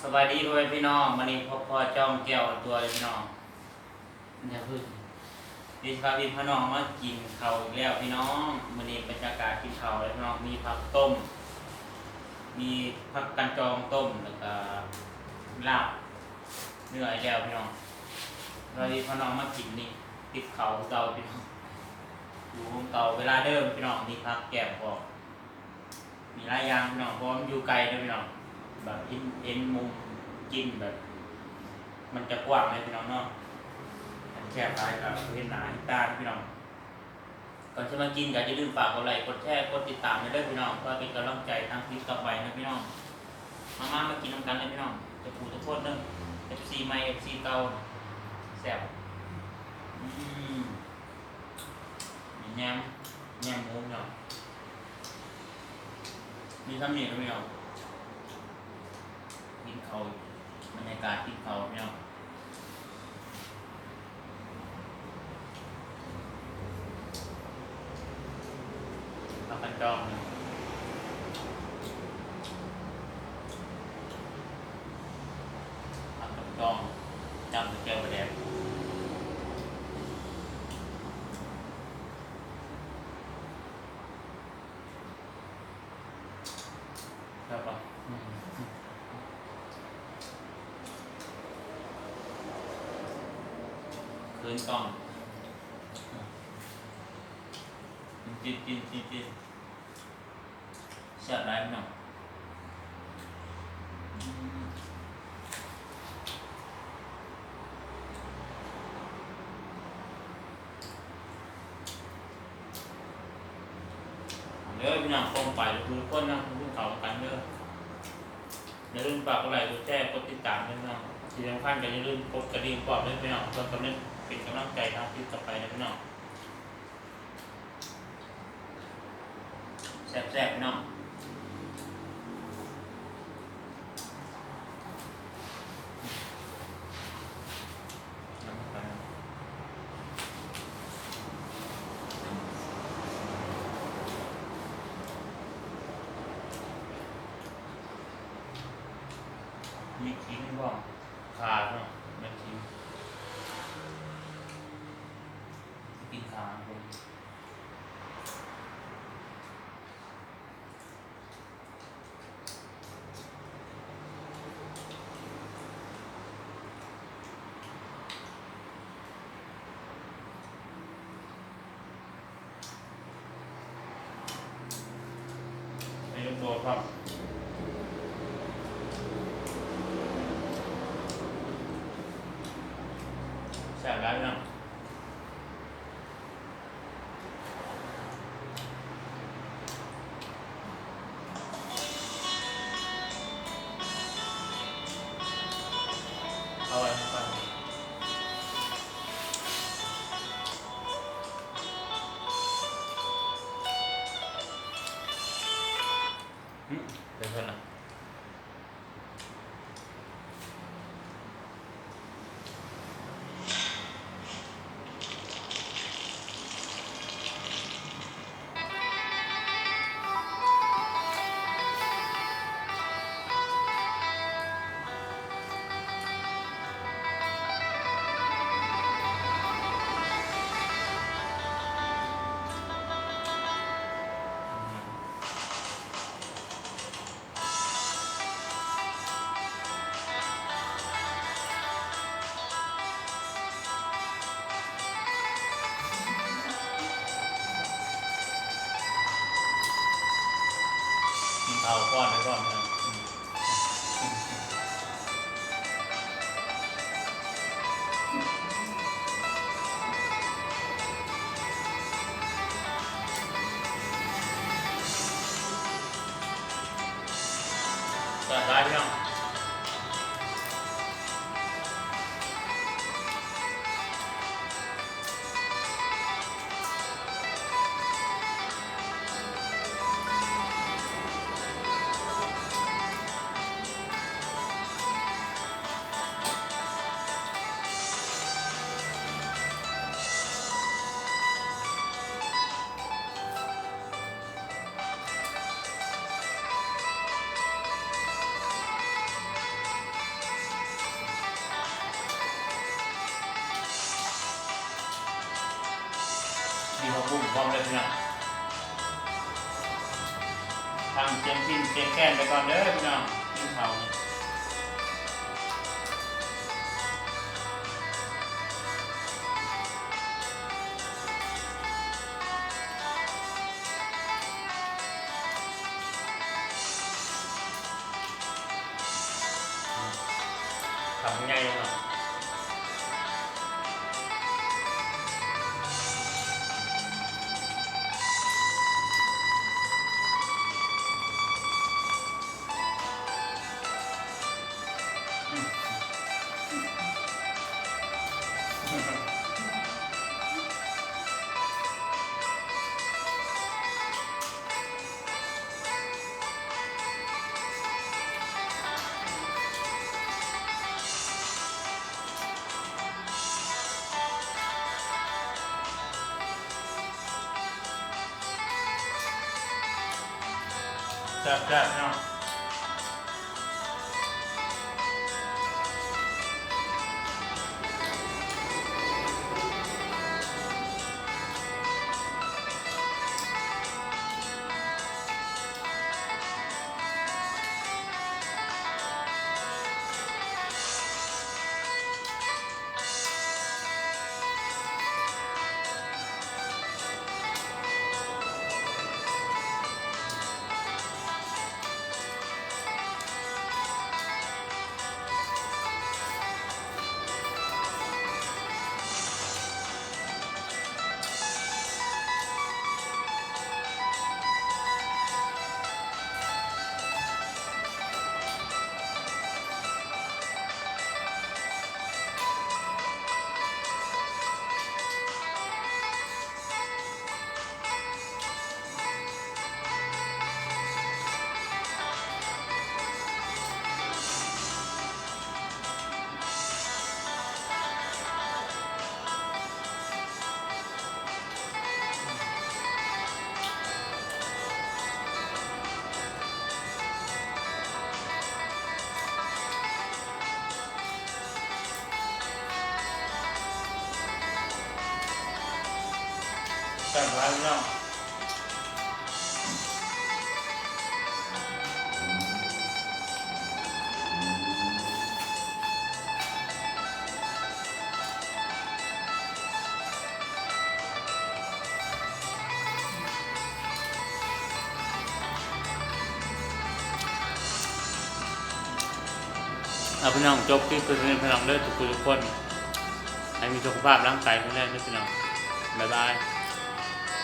ສະບາຍດີພໍ່ແມ່ພີ່ນ້ອງ, ມື້ນີ້ພົບພໍ້ຈອມແກ້ວຕົວເລີຍພີ່ນ້ອງ. ຢ່າເພິ່ງ ເດ ພາພີ່ພານ້ອງມາກິນເຂົ້າອີກແລ້ວພີ່ນ້ອງ. ມື້ນີ້ບັນຍາກາດກິນເຂົ້າເລີຍພີ່ນ້ອງ, ມີຜັກຕົ້ມ ມີຜັກກັນຈອງຕົ້ມ ແລ້ວກະລາບເນື້ອອີກແລ້ວພີ່ນ້ອງ. ພາພີ່ພານ້ອງມາກິນນີ້ ຕິບເຂົ້າຄືເກົ່າພີ່ນ້ອງ, ຢູ່ໂຮງເກົ່າເວລາເດີມພີ່ນ້ອງ. ມີຜັກແກ້ມພ້ອມ ມີຫຼາຍຢ່າງພີ່ນ້ອງ, ເພາະວ່າມັນຢູ່ໄກເດີພີ່ນ້ອງ. ແບບເຫັນ ເຫັນມຸມກິນແບບມັນຈະກວ້າງເລີຍພີ່ນ້ອງເນາະ, ຄັນແຄບຫຼາຍກໍບໍ່ເຫັນໜ້າເຫັນຕາພີ່ນ້ອງ. ກ່ອນຊິມາກິນກໍຢ່າລືມຝາກກົດໄລ ກົດແຊ ກົດຕິດຕາມແດ່ເດີພີ່ນ້ອງ, ເພື່ອເປັນກຳລັງໃຈທາງຄລິບຕໍ່ໄປນະພີ່ນ້ອງ. ມາ ມາ ມາກິນນຳກັນເດີພີ່ນ້ອງ ທຸກຜູ້ທຸກຄົນເດີ, ເອັຟຊີໃໝ່ ເອັຟຊີເກົ່າ. ແຊບ ອືມ ມີແໜມ ແໜມໝູພີ່ນ້ອງ. ມີສ່ຳນີ້ເນາະພີ່ນ້ອງ, ກິນເຂົ້າ ບັນຍາກາດກິນເຂົ້າພີ່ນ້ອງ. ຜັກກັນຈອງ ຜັກກັນຈອງ ຈ້ຳໃສ່ແຈ່ວປາແດກ. ແຊບປະ? ອືມ ຄືນຕ້ອງ ກິນ ກິນ ກິນ ກິນ ແຊບຫຼາຍພີ່ນ້ອງ. ເດີພີ່ນ້ອງ ປ້ອງໄປທຸກຄົນນະ ກິນເຂົ້ານຳກັນເດີ. ຢ່າລືມຝາກກົດໄລ ກົດແຊ ກົດຕິດຕາມເດີພີ່ນ້ອງ. ທີ່ສຳຄັນກໍຢ່າລືມກົດກະດິ່ງພ້ອມເດີພີ່ນ້ອງ ເພື່ອກຳລັງ ເປັນກຳລັງໃຈທາງຄລິບຕໍ່ໄປເດີພີ່ນ້ອງ. ແຊບໆ ພີ່ນ້ອງ. ມີຂີງພ້ອມ ຂ່າເນາະ ແມ່ນຂີງ ກິນຂ່າ. ໃສ່ລົງຕົວພ້ອມ ແຊບຫຼາຍເນາະ. ເອົາໄວ້ນຳກັນ ຫຶ ເປັນເພິ່ນນະ. ກິນເຂົ້າກ່ອນໄປກ່ອນເນາະ. ແຊບຫຼາຍພີ່ນ້ອງ. ກິ ພ້ອມເລີຍພີ່ນ້ອງ ທັງເຈັບພິນເຈັບແຂນໄປກ່ອນເດີພີ່ນ້ອງ ກິນເຂົ້ານີ້ ຄຳໃຫຍ່ເນາະ ແຊບໆ ເນາະ. ແຊບຫຼາຍພີ່ນ້ອງ. ເອົາ ພີ່ນ້ອງ ຈົບຄລິບໄປເທົ່ານີ້ ພີ່ນ້ອງເດີ ທຸກຜູ້ທຸກຄົນ ໃຫ້ມີສຸຂະພາບຮ່າງກາຍແຂງແຮງເດີພີ່ນ້ອງ ບາຍບາຍ.